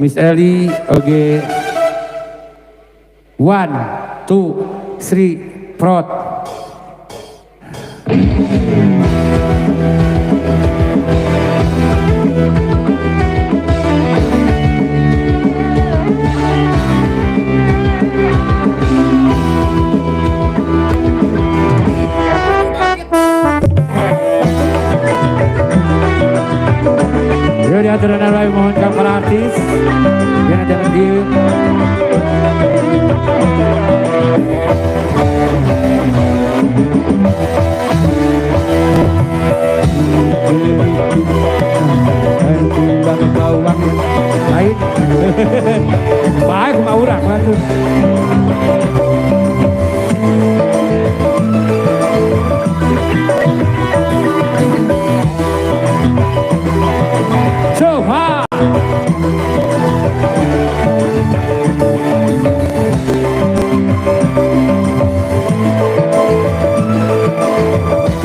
Miss Ellie oge. 1 2 3 prot. Yuk diatur dan mohon ke para artis biar jangan diem. Bawang lain baik mau urang atuh. Coba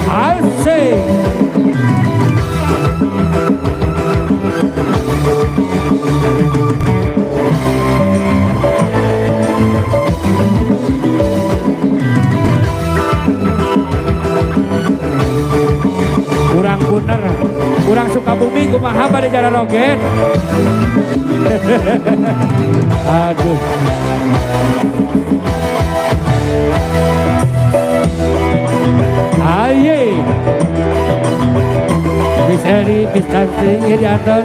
asik. Kurang kuner, kurang Sukabumi kumaha bade jararoget. Aduh. Aye. Miss Eri, Miss Tantri, ya di atas,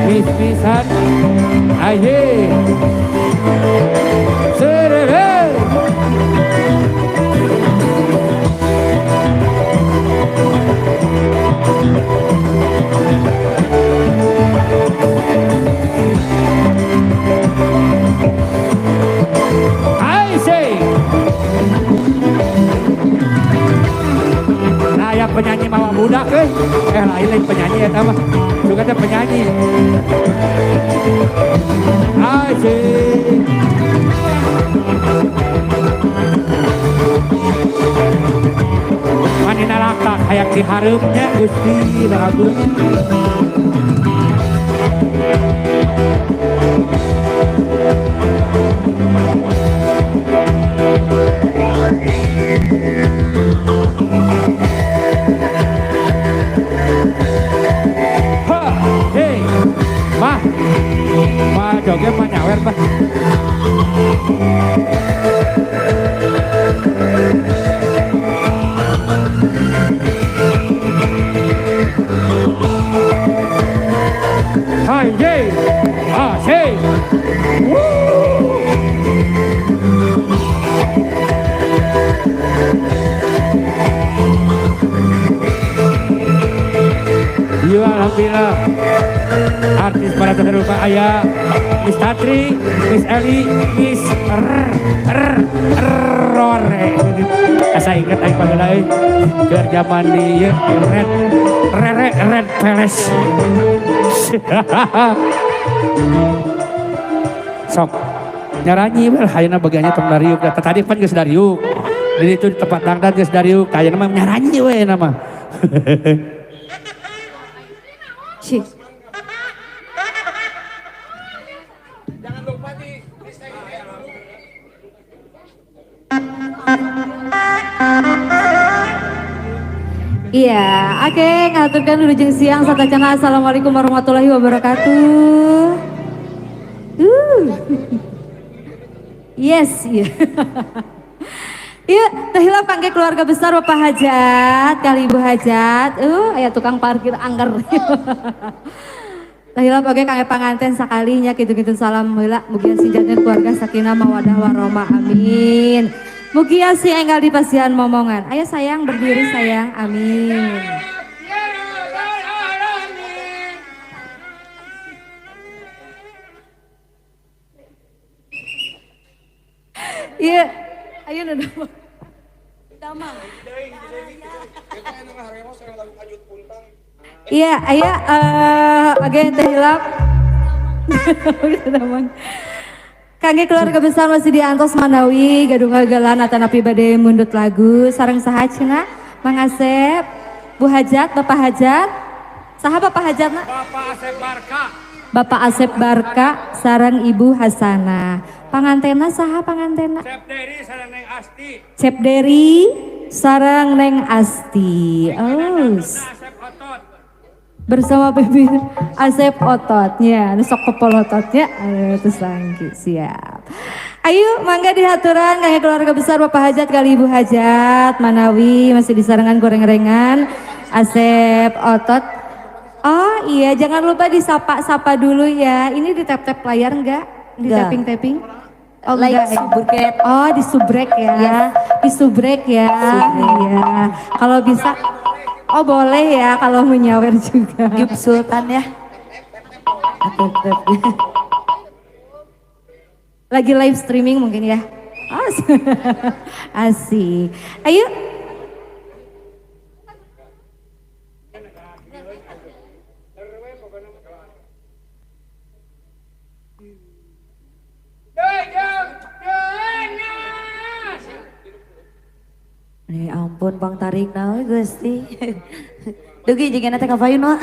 Miss Misan, aye. Serere. Nah, yang penyanyi mawa budak lain lain penyanyi ya mah. Suka teh penyanyi. Asik. Manina lakak hayang dihareupnya Gusti Agung. Ha, hei, mah, mah joget mah nyawer mah. Hai, hey, ah, hey, woo. Iya, alhamdulillah. Artis para terlupa ayah Miss Tatri, Miss Eli, Miss R R Rore. Asa inget aing baheula euy. Keur zaman di ieu Red Rere Red Palace. Sok nyaranyi we ayeuna bagiannya tong dariuk. Da tadi pan geus dariuk. Di ditu di tempat dangdan geus dariuk. Ayeuna mah nyaranyi we nama. Cik. Jangan lupa di Iya, oke, ngaturkan wilujeng siang satacana. Assalamualaikum warahmatullahi wabarakatuh. Yes, iya. Iya, teu hilap kangge keluarga besar Bapak Hajat, kali Ibu Hajat. Aya tukang parkir angker. Teu hilap oge kangge panganten sakalinya kitu-kitu salam heula mugia sing janten keluarga sakinah mawadah warahmah. Amin. Mugia sing enggal dipasihan momongan. Ayo sayang berdiri sayang. Amin. Iya, ayo udah. Damang. Iya, ayo oke teh hilap. Damang. Kangge keluarga besar masih di antos manawi gadung gagelan atanapi bade mundut lagu sareng saha cenah Mang Asep, Bu Hajat, Bapak Hajat. Saha Bapak Hajatna? Bapak Asep Barka. Bapak Asep Barka sareng Ibu Hasanah. Pangantena saha pangantena? Cep Deri sareng Neng Asti. Cep Deri sareng Neng Asti. Oh. Asep Otot. Bersama pimpin Asep Ototnya, nu sok kepolototnya, aduh terus lagi siap. Ayo mangga dihaturan kangge keluarga besar Bapak Hajat kali Ibu Hajat, manawi masih disarengan goreng-gorengan Asep Otot. Oh iya, jangan lupa disapa-sapa dulu ya. Ini di tap-tap layar enggak? Di Enggak. tapping-tapping? Oh, Like enggak ya? subrek. Oh, di subrek ya. Yes. Di subrek ya. Iya. Kalau bisa. Oh boleh ya kalau mau nyawer juga. Gip Sultan ya. Atau tap. Lagi live streaming mungkin ya. Asik. Ayo. Ya ampun Bang tarik nawe Gusti. Dugi jika nanti kafayun wa.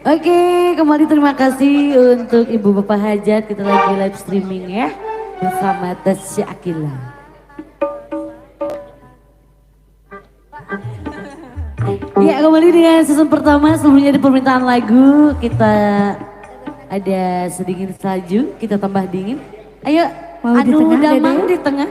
Oke, kembali terima kasih untuk Ibu Bapak Hajat. Kita lagi live streaming ya bersama Tasya Aqilla. Ya, kembali dengan season pertama. Sebelumnya di permintaan lagu kita ada sedingin salju, kita tambah dingin. Ayo, Mau di anu tengah, damang Dede? Di tengah.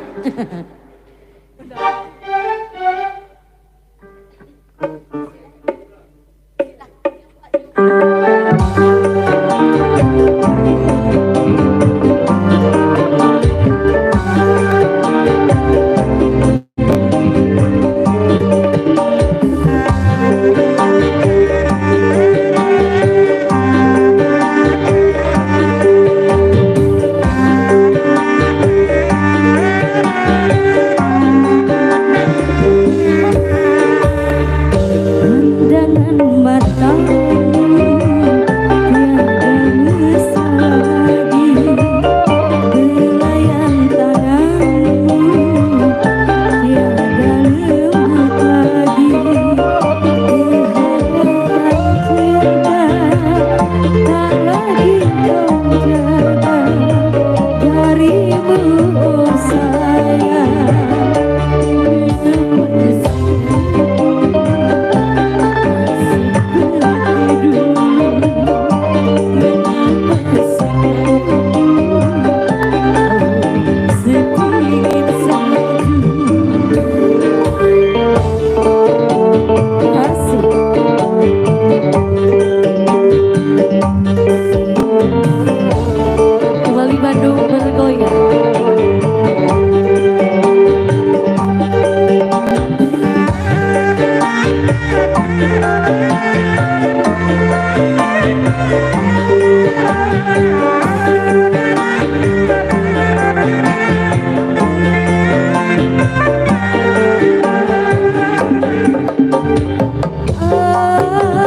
Pandangan matamu tiada mesra lagi, belayan tanganmu tiada lembut lagi. Kehangatan cinta tak lagi kau jaga darimu, oh sayang. Kembali Bandung bergoyang.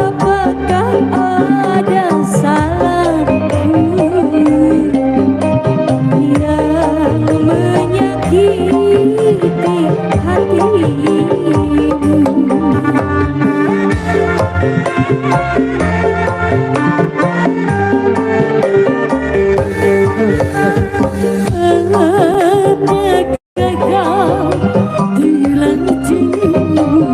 Apakah ada salahku yang menyakiti hatimu? Apakah kau hilang jiwa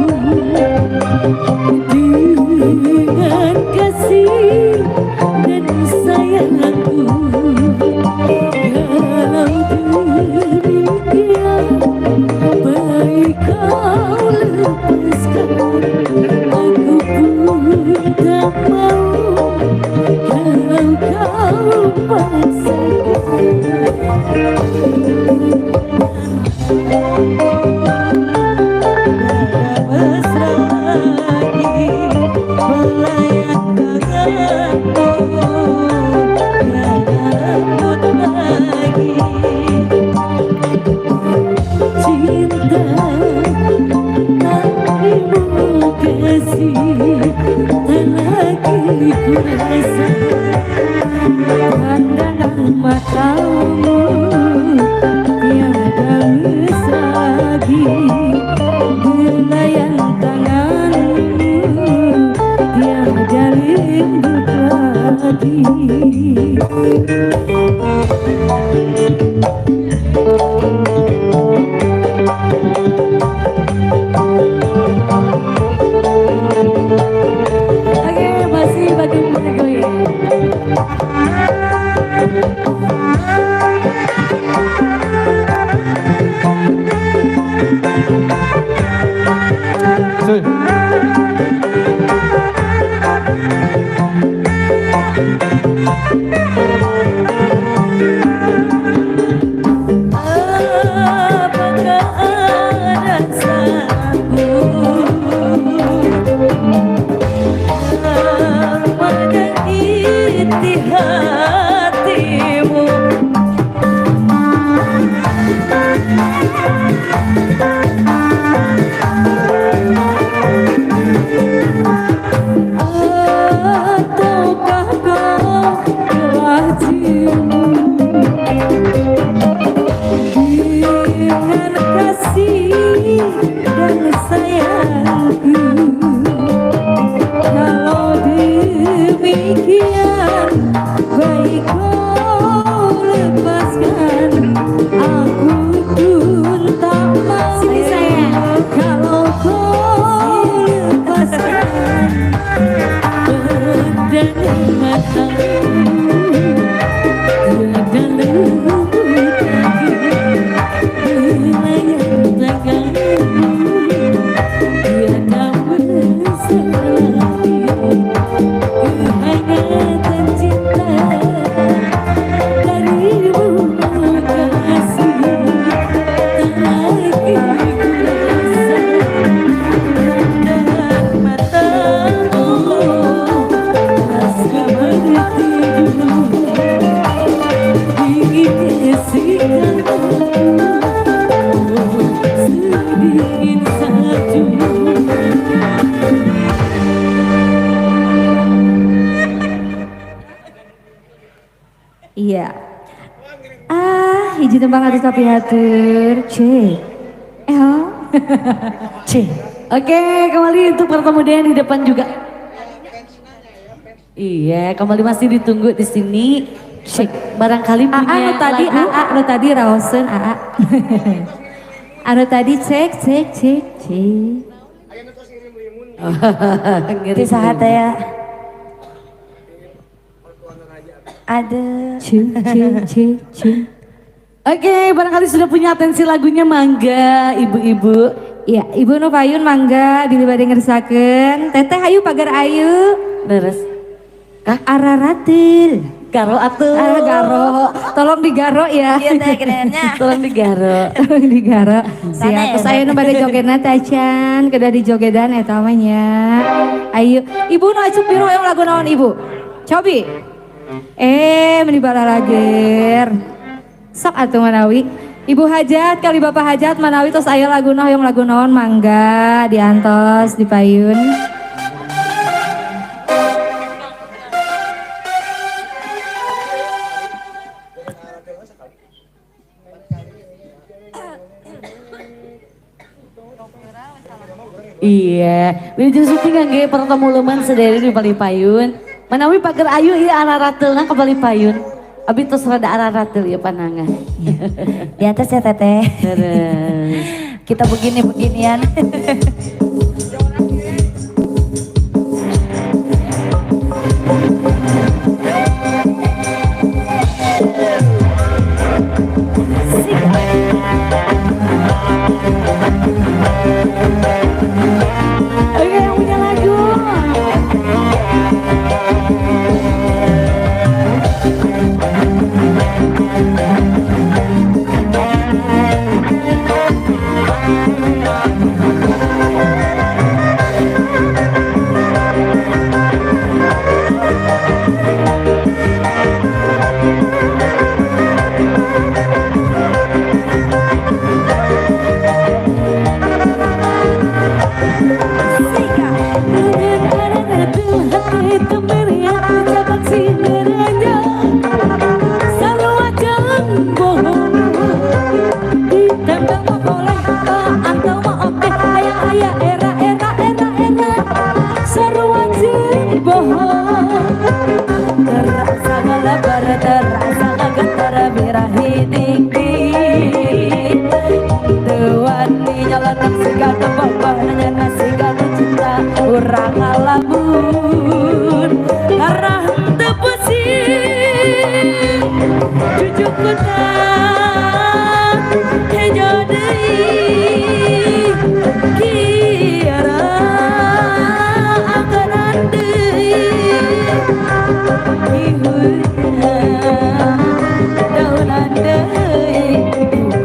dengan kasih dan sayangku? Kalau demikian, baik kau lepaskan. Aku pun tak mau kalau kau paksakan. Mesra lagi belayan tanganmu tiada lembut lagi. Cinta darimu. Tak lagi ku rasa pandangan matamu, tiada mesra lagi gelayan tanganmu, tiada lembut lagi. Oke, masih Badung Bergoy. Apakah ada salahku menyakiti hatimu? Ataukah kau telah jenuh dengan kasih dan sayangku? Kalau demikian, baik kau lepaskan, aku pun tak mau. Sini sayang. Kalau kau lepaskan pandangan matamu, tiada lembut lagi gelayan tanganmu, tiada mesra lagi kehangatan cinta darimu kasih. Tak lagi ku rasa pandangan matamu, rasa bertidur dingin sikapmu, sedingin salju. Iya. Ah, hiji tembang harus tapi hatur. C. L. C. Oke, kembali untuk pertemuan di depan juga. Iya, kembali masih ditunggu di sini. Cek. Barangkali AA punya nu tadi, lagu. AA nu tadi raoseun AA. Anu tadi cek cek cek cek. Ngirim Ti saha teh ya? Ada. C C C C. Oke, barangkali sudah punya atensi lagunya, mangga ibu-ibu. Iya, Ibu nu payun mangga bilih bade ngersakeun. Teteh ayu pagar ayu. Deres. Hah? Araratil. Garo atuh. Ah, garo. Tolong digaro ya. Iya teh kerennya. Tolong digaro. Tolong digaro. Sana Siap. ya, Terus ayo nu bade jogetna teh acan, kedah dijogedan eta mah nya. Ayo, Ibu nu acuk biru hoyong lagu naon Ibu? Cobi. Meni balalager. Sok atuh manawi. Ibu hajat kali Bapak hajat manawi tos aya laguna hoyong lagu naon mangga diantos dipayun. Iya, wilujeng syuting kangge pertemu leman sedaya di Palipayun. Manawi pager ayu ieu araratelna ka Palipayun. Abi tos rada araratel ieu panangan. Di atas ya teteh. Terus. Kita begini-beginian. Oke, yang punya lagu. Thank Urang ngalamun karena henteu pusing cucu kota hejo deui kiara akaran deui ihunya daunan deui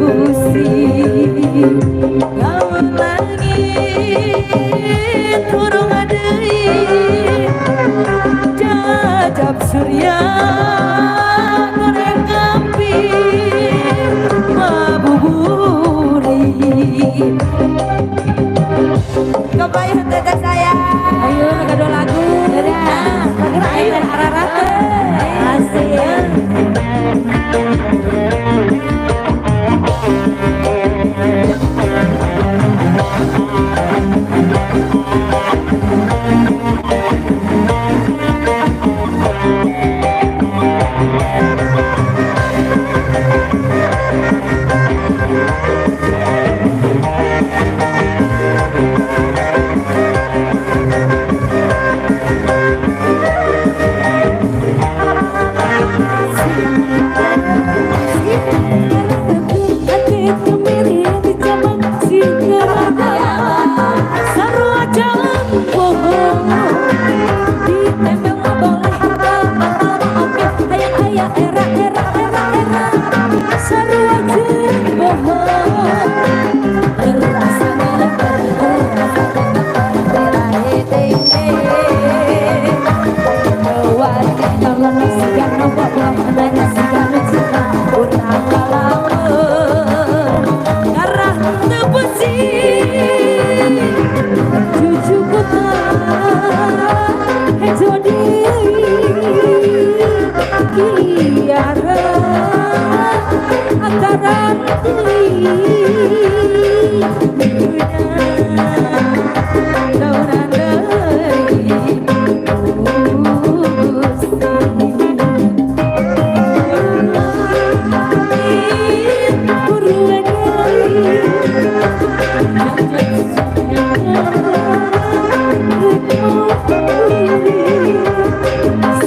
kusi gaun langit turun deui jajab surya goreng gampir mabuburi. Kebayang teteh sayang. Ayo gaduh lagu. Dadah. Ayo Ararate. Asik.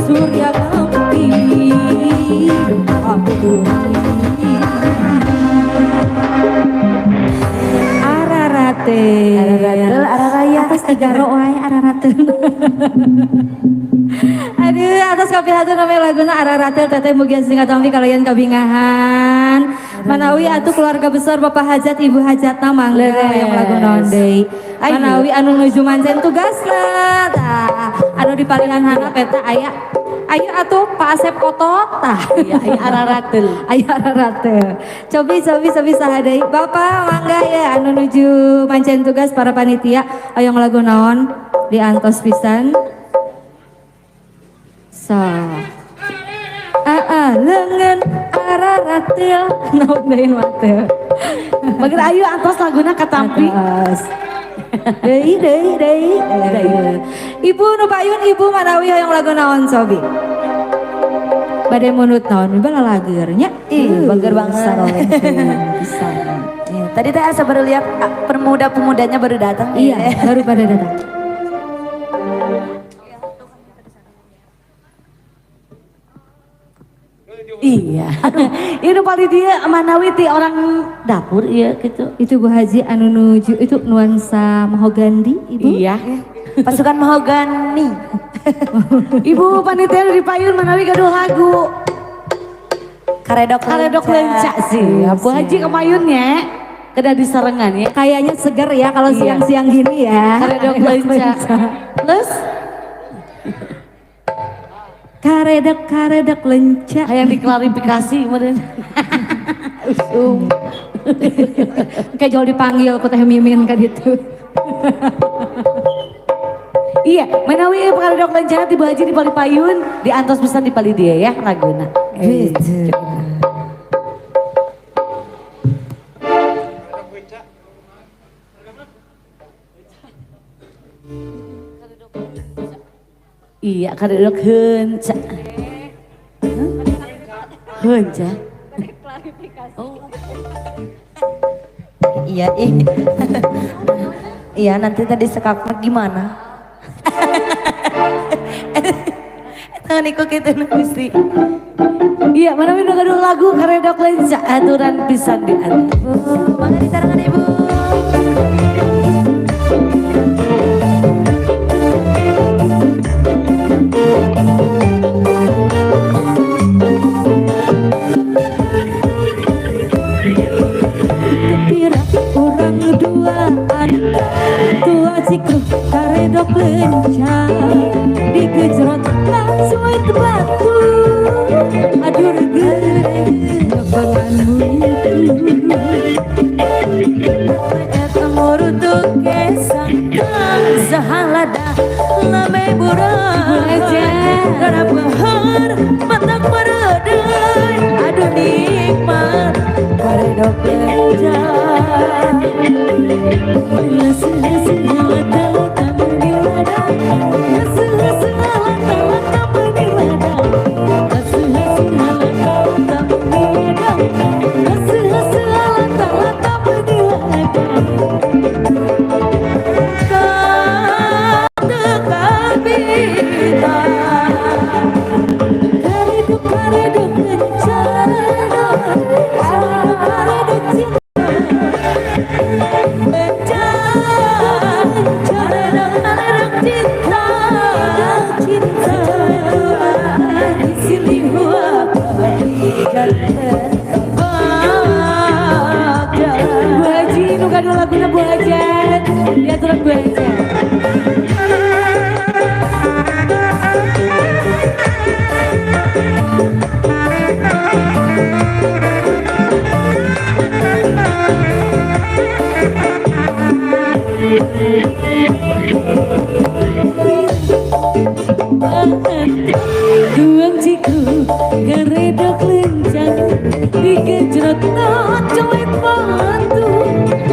Surya Ararate. Ararate, Araraya. Atas tigaro wae Ararate. Aduh, atas kapihatur namanya laguna Ararate teteh mugi sing katampi kalian kabingahan. Manawi atuh keluarga besar Bapak Hajat Ibu Hajatna mangga yang lagu naon deui. Manawi anu nuju mancen tugasna tah. Anu di palihan handap eta aya. Ayo atuh Pak Asep Otot tah. Iya, aya Araratel. Aya Araratel. Cobi cobi cobi saha deui. Bapak mangga ya anu nuju mancen tugas para panitia hoyong lagu naon diantos pisan. So. Aa lengan Araratel naon deui mah teh. Bageur ayu antos laguna katampi. Deui deui deui. Ibu nu payun ibu manawi hoyong lagu naon cobi. Bade munut naon balalageur nya. Ih, bager banget. Saroleh pisan. Iya, tadi teh asa baru lihat pemuda-pemudanya baru datang. Iya, baru pada datang. Iya. Aduh, ini paling dia manawi ti orang dapur iya gitu. Itu Bu Haji anu nuju itu nuansa mahogani Ibu. Iya. Pasukan mahogani. Ibu panitia di payun manawi gaduh lagu. Karedok Karedok lenca sih. Bu Haji kemayunnya kena diserengan ya. Kayaknya seger ya kalau siang-siang gini ya. Karedok lenca. Terus karedok karedok lenca. Kayak diklarifikasi kemudian. Usum. Kayak jauh dipanggil ku Teh Mimin kan gitu. Iya, manawi karedok lenca ti Bu Haji di Palipayun, di antos pisan di Pali dia ya laguna. Gitu. Iya, karedok henca. Henca. Oh. Iya, iya, nanti tadi sekaknya gimana? Eta niku kitu nu Gusti. Iya, mana nu gaduh lagu karedok lenca aturan pisan di ati. Bu, mangga disarangan Ibu. Kepira urang duaan tua cikru karedok lencang digejrot langsung batu aduh regeng nyebangan mutu. Eta ngurutuk kesang sahalada lambe burang garap behar matak mereudeuy aduh nikmat karedok lencang. Bu Haji, nu gaduh laguna Bu Hajat. Diaturan Bu Hajat. Duang ciku karedok lencang digejrot coet batu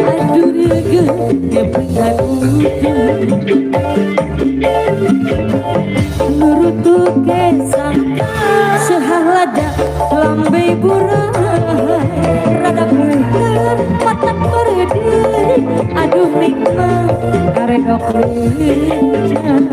aduh regeng nyepengan utuh Nurutuk kesang sehalada lambe burah rada beuheung matak mereudeuy aduh nikmat karedok lencang.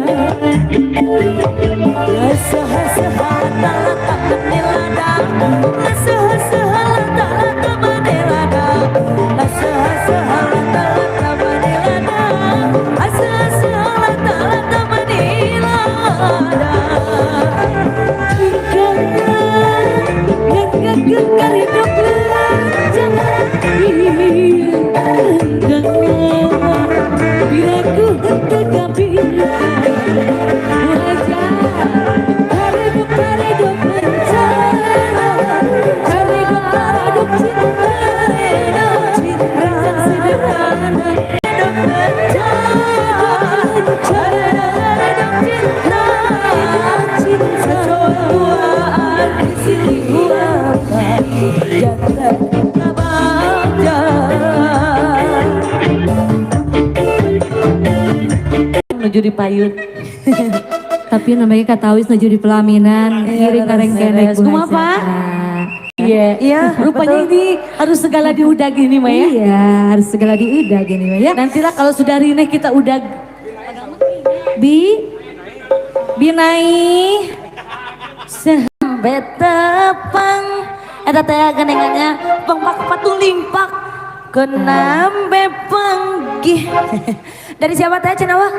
Menuju di payun. Tapi namanya katawis nuju di pelaminan, ngiring kareng kenek Bu Kumaha, Pak? Iya. Iya, Rupanya betul. ini harus segala diudag ini Mah ya. Iya, harus segala diudag ini Mah ya. Nantilah kalau sudah rineh kita udag. Bi Binai Betepang eta teh genengannya pangpak patulimpak kenambe panggih. Dari siapa teh cenah wah?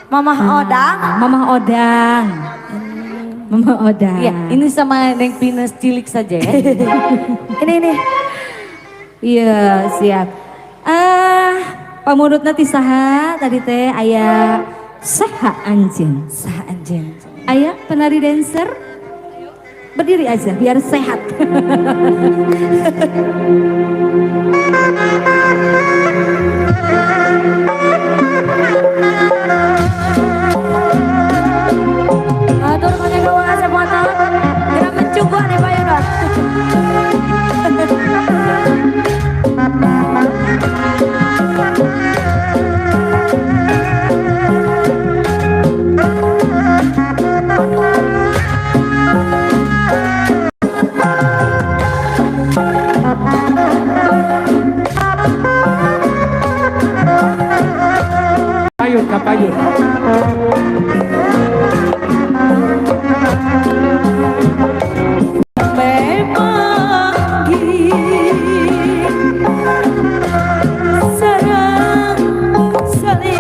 Mamah Odang. Mamah Odang. Mamah Odang. Iya, ini sama Neng Pinus cilik saja ya. Ini ini. Iya, siap. Pamurutna ti saha tadi teh aya saha anjeun? Saha anjeun? Aya penari dancer? Berdiri aja biar sehat. Atur kone gawa asep mata. Gerak mencukuan ya Pak Yudha. Lanjut. Sarang salirang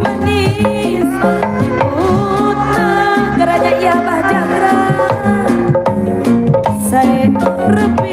manis putna kerajaan iya bah jagra saya.